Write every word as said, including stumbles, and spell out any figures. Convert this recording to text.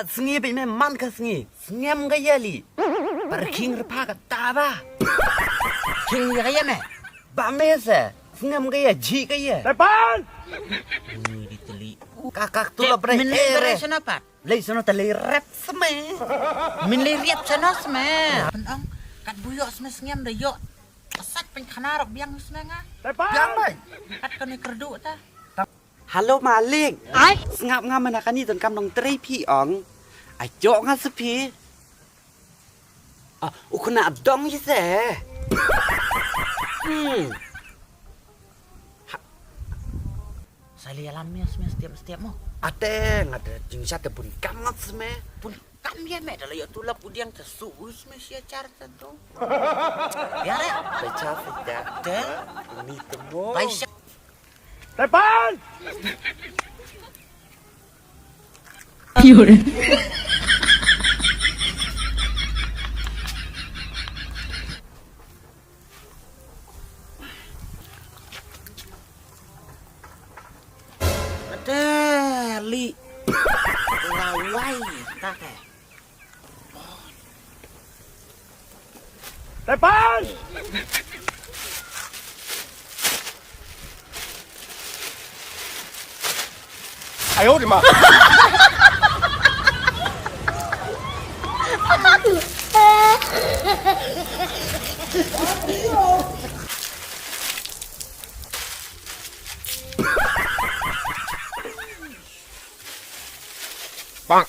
Sngi bad me man ka sngi. Sngem ka ïa li. Par king rpa ka ta ba. King ïa ka ïa me. Ba me se. Sngem ka ïa ji ka ïa. Tepan. Ui di teli. Kakak tu la bre. Min le ere. Sana pat. Lei sana ta lei rep sme. Min lei rep sana sme. Pen ong kat buyok sme sngem da yok. Asat pen khana rok biang sme nga. Tepan. Biang bai. Kat kane kerdu ta. Halo malik. Ai. Sngap nga mana kani don kam nong trei phi ong. Ajok nga sepi. Ah, u kena dong ji se. Hmm. Sali alam mes mes tiap tiap mo. Ate ngada jingsa te bun kam ngat sme. Bun kam ya me dalam ya tulap udiang ke suus mes ya car tentu. Ya re. Baca saja. Te. Ini temu. Baik. Tepan. Ate li. Lawai. Tate. Tepan. Ayo di ma. Bang.